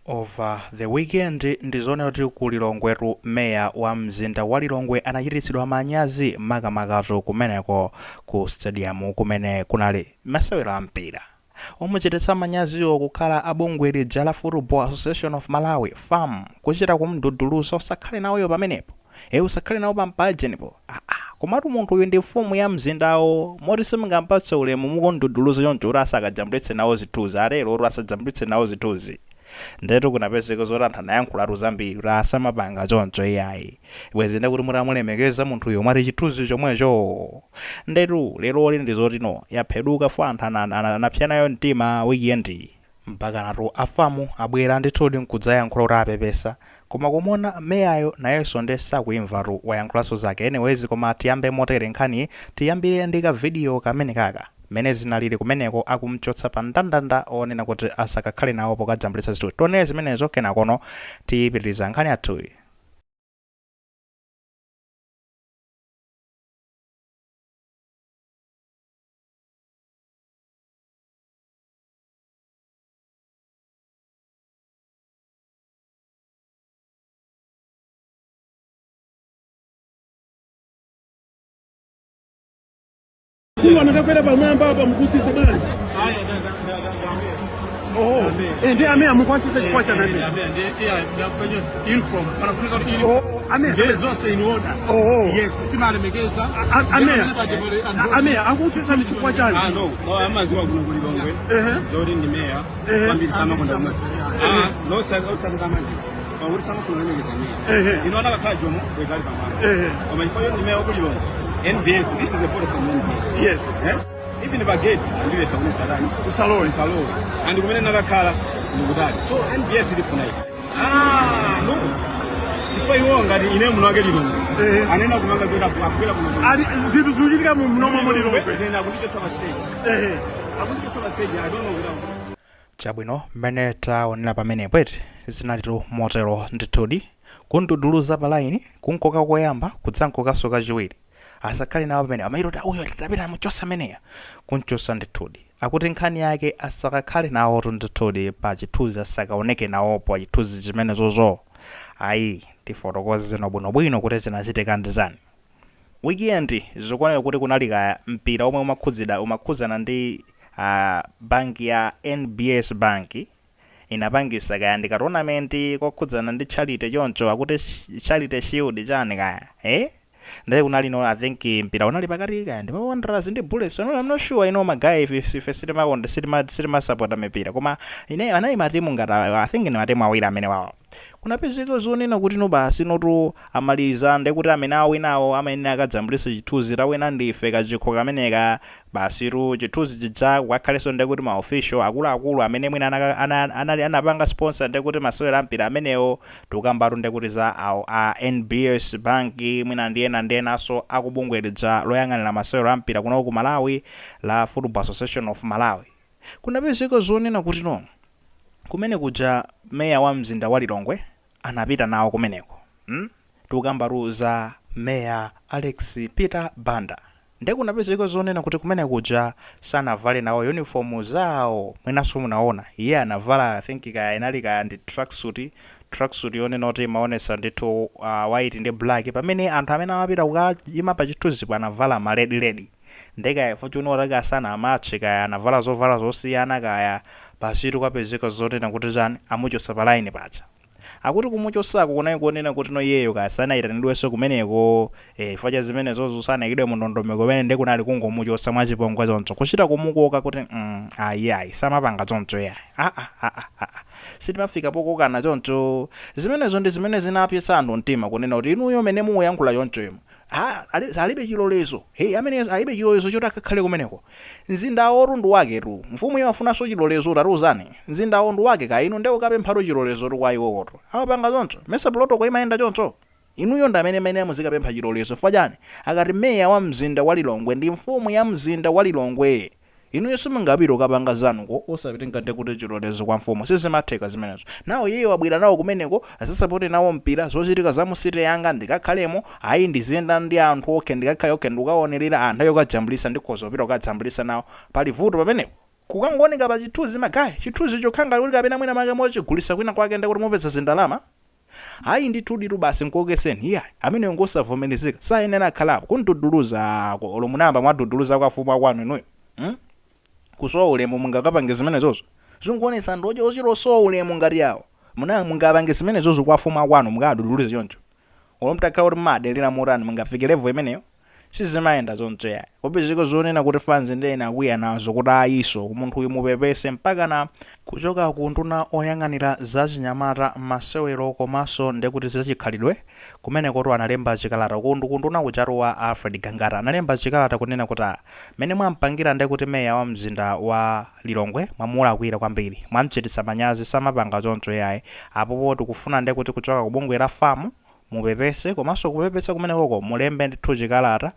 Over the weekend ndizooneka kuti ku Lilongwetu meya wa mzinda wa Lilongwe anachititsidwa manyazi makamakatu kumeneko ku stadium kumene kunali masewero a mpira. Omuchititsa manyaziwo kukhala a bungwe lija la Football Association of Malawi, fam, kuchita kumduduluza usakhale nawoyo pamenepo. E usakhale nawo pampajenipo. Aa komatu munthuyu ndi mfumu ya mzindawo moti simungampatse ulemu mukumduduluza choncho kuti asakajambulitse nawo zithunzi aterotu asajambulitse nawo zithunzi. Ndetu kunapezeka zoti anthu anayankhulatu zambiri kuti asamapanga choncho iyayi. Bwezi ndekuti mutamulemekeza munthuyo mwati chithunzi chomwecho. Ndetu leroli ndi zoti no yapheduka fo anthu anapsa nayo mtima weekend. Mpakanatu a fam abwera ndithudi nkudzayankhula kuti apepesa. Koma kumuona meyayo nayenso nde sakuimvatu wayankhulanso zake. Anyways koma tiyambe motere nkhaniyi tiyambire ndi ka video kamenekaka mmene zinalili kumeneko akumchotsa pa ndandanda onena kuti asakakhale nawo pokajambulitsa zithunzi. Tionere zimenezo kenakono tipitiliza nkhani yathuyi. Mkulu anakakwera pamwamba apa mukutsitsa bwanji? Oh, ndi amene amukwasisa chifukwa cha nani? Oh, amene zonse in order. Oh. Yes, timalemekeza. Amene amene akutsitsa ndi chifukwa chani? Ah, no, no, amaziwa kuno ku Lilongwe. Zoti ndi meya. Kwambiri samakonda kumadzi. Ah, no, osati amaziwa. Pakuti samafuna kulemekeza meya. Ino anakakhala Jomo bwezi ali pamwamba. Koma chifukwa choti ndi meya wa ku Lilongwe. NBS, this is the body from NBS. Eh? Even pa gate andiletsa kuti salani. Usalowe. Usalowe. And kumene nakakhala ndikutali. So NBS ilifuna ife. Ah, no. Chifukwa iwo ngati ine muno wake Lilongwe. Anena kumanga zoti akubwera kuno. Ali zinthu zikuchitika mu mnomo mu Lilongwe. Then akundichosa pa stage. Akundichosa pa stage, I don't know kuti Chabwino, mmene taonera pamenepo eti, zinalitu motero ndithudi. Kumduduluza pa line, kumkoka koyamba, kudzamkokanso kachiwiri. Asakhale nawo pamene, amayiro kuti uyo tapita muchotse ameneyo. Kumchotsa ndithudi. Akuti nkhani yake asakakhale nawotu ndithudi pa chithunzi asakaoneke nawopo pa chithunzi chimenezozo. Ayi, tifotokoze zino bwinobwino kuti zinachitika ndi chani. Weekend zikuoneka kuti kunali kaya mpira omwe umakhudzana ndi banki ya NBS Bank inapangisa kaya ndi ka tournament kokhudzana ndi charity choncho akuti charity shield chani kaya eh ndiye kunali no I think mpira unali pakati kaya ndi pa Wanderers ndi Bullets. No, I'm not sure ino magayi ife sitimakonda sitimasapota mipira koma ine anali matimu ngati I think ni matimu awiri amene wawo. Kunapezeka zonena kuti no basi notu amaliza ndekuti amene awinawo amene akajambulitsa chithunzi tawina ndife kachikho kameneka basitu chithunzi chija kukakhalenso ndekuti ma official akuluakulu amene mwina anapanga sponsor ndekuti masewera ampira amenewo tikukambatu ndekuti za awo a NBS Bank mwina ndi ena ndi enanso akubungwe lija loyang'anira masewero ampira kuno ku Malawi la Football Association of Malawi. Kunapezeka zonena kuti no kumene kuja meya wa mzinda wa Lilongwe anapita nawo kumeneko. Tikukambatu za meya Alex Peter Banda. Nde kunapezeka zonena kuti kumene kuja sanavale nawo uniform zawo mwinanso munaona iye anavala I think kaya inali kaya ndi tracksuit yonena kuti imaonesa ndithu white ndi black pamene anthu amene amapita kukayima pa chithunzipo anavala ma red red. Nde kaya fortune kaya sanamatche kaya anavala zovala zosiyana kaya basitu kwapezeka zonena kuti chani amuchotsa pa line paja. Akuti kumuchotsako kunali konena kuti no iyeyo kaya sanayitanidwenso kumeneko chifukwa cha zimenezozo sanayikidwe mu ndondomeko imene nde kunali kungomuchotsa mwachipongwe choncho kuchita kumukoka kuti ayi ayi samapanga choncho iyayi sitimafika pokokana choncho. Zimenezo ndi zimene zinapyetsa anthu mtima kunena kuti inuyo mene mukuyankhula choncho inu alibe chilolezo. Hey, amene alibe chilolezo choti akakhale kumeneko. Mzindawo ndi waketu. Mfumu imafunanso chilolezo tatiuzani. Mzindawo ndi wake kaya inu nde ukapemphatu chilolezo tu kwa iwowotu. Amapanga choncho. Mesa protocol imayenda choncho. Inuyo ndi amene mene muzikapempha chilolezo chifukwa chani? Akati meya wa mzinda wa Lilongwe ndi mfumu ya mzinda wa Lilongwe. Inuyo simungapite kukapanga zanuko osatenga ndekuti chilolezo kwa mfumu. Sizimatheka zimenezo. Nawo iye wabwera nawo kumeneko azasapote nawo mpira zochitika za mu city yanga ndikakhalemo ayi ndiziyenda ndi anthu okay ndikakhale okay ndikukaonerera anthu ayo kukajambulisa ndikhoza kupita kukajambulisa nawo. Pali vuto pamenepo? Kukangooneka pa chithunzi, magayi, chithunzi chokhanga kuti kapena mwina make mochigulisa kwina kwake, ndekuti mupeza zindalama. Ayi ndithu ditu, basi nkokeseni. Iya, ameneyo ngosavomerezeka, sayenera akhalapo. Kunduduluza olo munayamba mwaduduluza kwa afumu akwanu inuyo, Kusowa ulemu, mungakapange zimenezozo? Zikuonesa anthu ochita osowa ulemu ngati awo. Mungapange zimenezozo kwa afumu akwanu? Mukaduduluze choncho, olo mtakhala kuti mmadelera motani, mungafike level imeneyo? Sizimayenda choncho yayi. Kupezeka zonena kuti fans ndi ena akwiya nazo kuti ayiso, munthu uyu mupepese. Mpakana kuchoka ku nduna oyang'anira zachinyamata, masewero komanso ndekuti zachikhalidwe kumeneko analemba chikalata ku nduna kuchatu wa Alfred Gangata. Analemba chikalata kunena kuti mmene mwampangira ndekuti meya wa mzinda wa Lilongwe, mwamulakwira kwambiri, mwamchititsa manyazi, samapanga choncho yayi. Apopo tikufuna ndekuti kuchoka ku bungwe la FAM mupepese, komanso kupepesa kumenekoko mulembe ndithu chikalata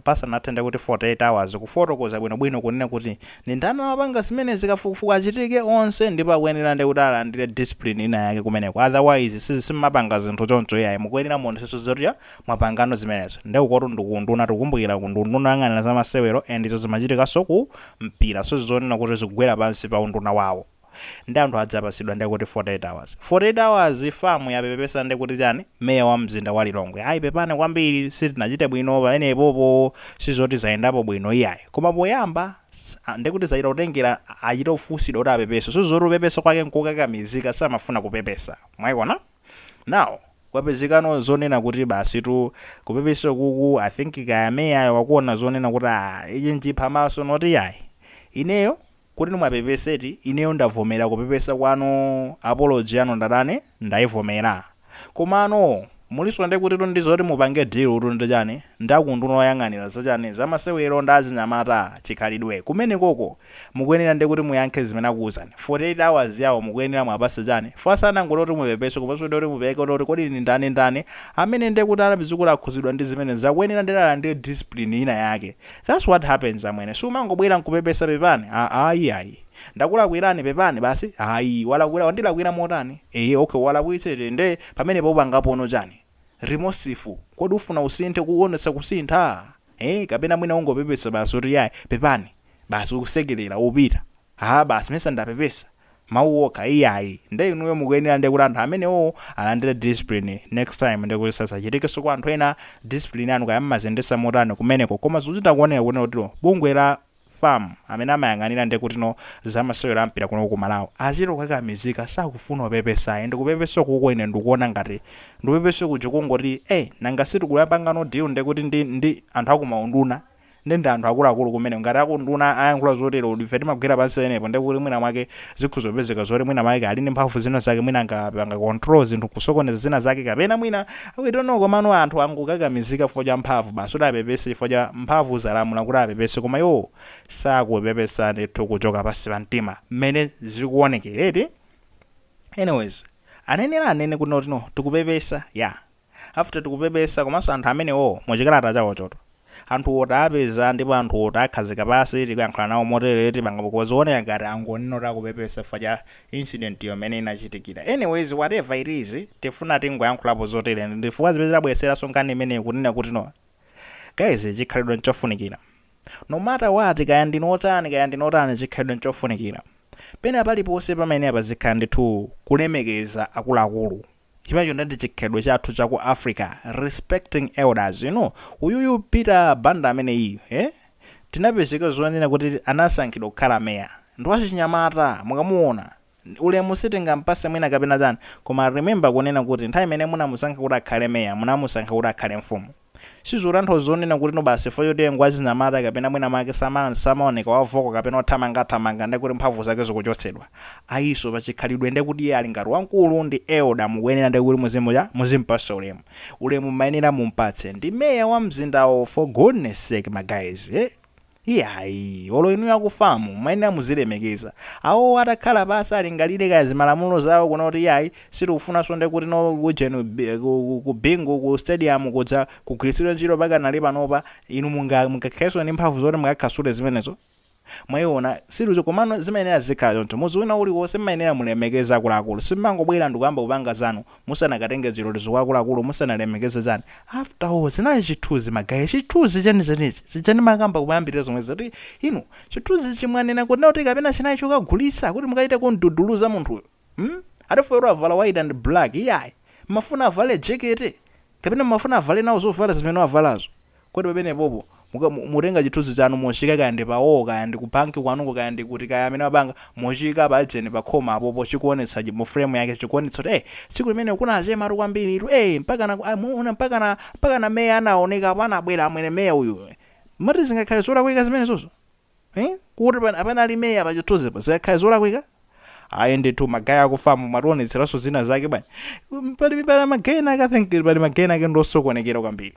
pasanathe ndekuti 48 hours, kufotokoza bwinobwino kunena kuti ndi ndani amapanga zimene, zikafukufuku achitike onse, ndipo akuyenera ndekuti alandire discipline ina yake kumeneko. Otherwise simapanga zinthu choncho yayi, mukuyenera muonesenso zoti mwapangano zimenezo. Ndekukotu ndikunduna, tikukumbukira kunduna yang'anira za masewero, and izo zimachitikanso ku mpira, so zionena kuti zikugwera pansi pa unduna wawo. Ndi anthu adzapasidwa ndekuti 48 hours. 48 hours, FAM yapepesa ndekuti chani, meya wa mzinda wa Lilongwe. Ayi, pepane kwambiri, sitinachite bwino pamenepopo, sizoti zayendapo bwino iyayi. Koma poyamba ndekuti zachita kutengera achita kufunsidwa kuti apepese. Sizoti kupepesa kwake nkokakamizika, samafuna kupepesa, mwayikona? Now kwapezekano zonena kuti basi tu, kupepesa kuku, I think kaya meya wakuona zonena kuti ichi nchiphamaso noti yayi, ineyo kuti nimwapepeseti, ineyo ndavomera kupepesa kwanu, apology yanu ndatani, ndayivomera. Komano muliso ndi kuti ndizoti mupange deal tu ndi chani, ndakunduna oyang'anira zachani, zamasewero ndi achinyamata, chikhalidwe kumene koko. Mukuyenera ndi kuti muyankhe zimene akuwuzani 48 hours yawo, mukuyenera mwapase chani fasana ngoti mupepese, komanso ndi kuti mupeke kuti kodi ni ndani ndani amene ndi kuti anapizikula akhuzidwa ndi zimene, zakuyenera ndi alandire discipline ina yake. That's what happens, amwene. Sumangobwera nkupepesa, "Pepani, ayi, ayi, ndakulakwirani, pepani," basi. Ayi, walakwira, wandilakwira motani? Eye, okay, walakwitse, nde pamene popangapono chani? Remorseful, kodi ufuna usinthe, kuonetsa kusintha, kapena mwina ungopepesa basi kuti yayi, pepani, basi, ukusekerera upita, ha, basi, mesa ndapepesa, mawu okha? Iyayi, nde inuyo mukuyenera ndi kuti anthu amenewo alandire discipline next time, ndikuti sasachitikenso kwa anthu ena. Discipline yanu kaya mmazendesa motani kumeneko, koma zikuchita kuoneka kunena kuti bungwe la FAM amene amayang'anira ndekuti no zamasewero ampira kuno ku Malawi achita kukakamizika, sakufuna kupepesa. Ndikupepesa kuko ine ndikuona ngati ndikupepesa kuja kungoti nanga sitikuyapangano deal ndekuti ndi anthu akumaunduna, ndi anthu akuluakulu kumene. Ngati akunduna ayankhula zotero, ife timagwera pansi penepo, ndekuti mwina mwake zikhuzopezeka zoti mwina mwake ali ndi mphamvu zina zake, mwina angapanga control zinthu, kusokoneza zina zake, kapena mwina we don't know. Komano anthu angukakamizika chifukwa cha mphamvu, basi kuti apepese chifukwa cha mphamvu zalamula kuti apepese, koma iwo sakupepesa ndithu kuchoka pansi pa mtima mmene zikuonekereti. Anyways, anenera anene kuti no, tikupepesa ya after tikupepesa, komanso anthu amenewo muchikalata chawo choto, anthu oti apeza ndipo anthu oti akhazika pasi, tikuyankhula nawo motere, tipangapo. Zioneka ngati angonena kuti akupepesa chifukwa cha incident yomene inachitikira. Anyways, whatever it is, tifuna tingoyankhulapo zotere ndifukwa zimene zabwereseranso nkhani imeneyi, kunena kuti no guys, chikhalidwe nchofunikira no matter what, kaya ndinotani, kaya ndinotani, chikhalidwe nchofunikira. Pena paliponse pamene pazikhala ndithu kulemekeza akuluakulu, chimenecho ndati chikhalidwe chathu cha ku Africa, respecting elders. Uyuyu Peter Banda amene iyi, tinapezeka zonena kuti anasankhidwa kukhala meya, ndi wachinyamata, mukamuona ulemu sitingampase mwina kapena chani, koma remember kunena kuti nthawi imene munamusankha kuti akhale meya, munamusankha kuti akhale mfumu. Sizotanthauza zonena kuti no basi fo yoti ngwachinyamata kapena mwina make samaoneka wavoko kapena othamangathamanga, ndekuti mphamvu zake zikuchotsedwa. Ayiso, pachikhalidwe ndekuti iye ali ngati wamkulu, ndi elder, mukuyenera ndekuti muzimuja muzimpasa ulemu. Ulemu mayenera mumpatse, ndi meya wa mzindawo, for goodness sake, my guys, Iyayi, olo inu aku FAM mayenera muzilemekeza awo. Atakhala pasi alingalire kaya zimalamulo zawo kuna kuti iyayi, sitikufunanso ndekuti no kujenu ku Bingu ku stadium kudza kugwiritsidwa ntchito pakanali panopa. Inu mungakhalenso ndi mphamvu zoti mukakhasule zimenezo? Mwayiona siluzo, komano zimayenera zikhala choncho. Muzi wina uliwonse mmayenera mulemekeze akuluakulu. Simmangobwera ndikuyamba kupanga zanu musanakatenge chilolezo kwa akuluakulu, musanalemekeze chani. After all, zinali chithunzi, ma guys, chithunzi chenichenichi chani makamba kumayambirira zomwe zoti inu chithunzi chimwanena kuti kuti kapena chinayi chokagulitsa kuti mukachite kunduduluza munthuyo, Atifoyero avala white and black, iyayi, mafuna avale jekete kapena mafuna avale nawo zovala zimene wavalazo? Kodi pamenepopo mutenga chithunzi chanu mochika kaya ndi pawo, kaya ndi ku banki kwanuko, kaya ndi kuti, kaya amene mapanga mochika pa ajeni pa khoma apopo, chikuonetsa mu frame yake, chikuonetsa kuti tsiku limene kunachematu kwambiri tu, mpaka na muona mpaka na meya anaoneka apo, anabwera amwene meya uyu. Mati zingakhale zolakwika zimenezozo, Kuti panali meya pa chithunzipo, zingakhale zolakwika? Ayi ndithu, ma guys akufamu mationetseranso zina zake bwanji. Pali ma guys ake, I think pali ma guys ake ndosokonekera kwambiri,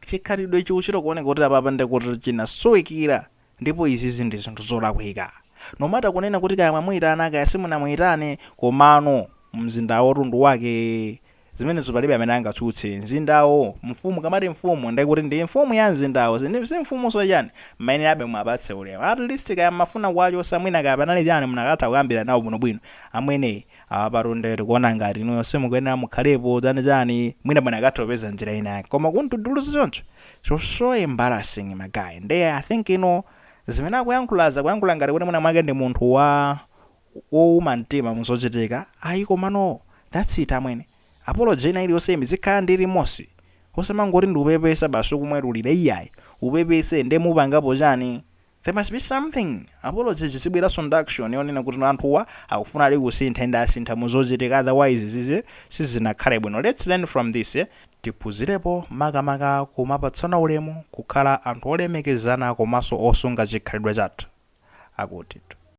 Chikhalidwe chikuchita kuoneka kuti apapa ndikuti chinasowekera, ndipo izizi ndi zinthu zolakwika. No matter kunena kuti kaya mwamuyitana, kaya simunamuyitane, komano mzindawo tundu wake, zimenezo palibe amene angatsutse. Mzindawo, mfumu, kamati mfumu ndikuti ndi mfumu ya mzindawo, si mfumu chani, mayenera abe mwapatse ulemu at least. Kaya mafuna kwacho samwina, kaya panali chani, munakatha kuyambira nawo bwinobwino: amwene, apa tunde tikuona ngati inuyo simukuyenera mukhalepo, chani chani. Mwina munakatha kupeza njira ina yake, koma kuntuduluza choncho, so so embarrassing, ma guys. Ndiye I think ino zimene akuyankhulaza, kuyankhula ngati kuti mwina mwake ndi munthu wa wowuma mtima muzochitika, ayi, komano that's it, amwene. Apology ina iliyonse imizikhala ndi remorse, osamangoti ndi upepesa basi kumwetulira, iyayi. Upepese nde mupangapo chani? There must be something. Apology zizibweranso ndi action yonena kuti anthuwa akufuna ali kusintha, ende asintha muzochitika, otherwise zizi sizinakhale bwino. Let's learn from this, eh? Tiphunzirepo, makamaka kumapatsana ulemu, kukhala anthu olemekezana komanso osunga chikhalidwe chathu. Akuti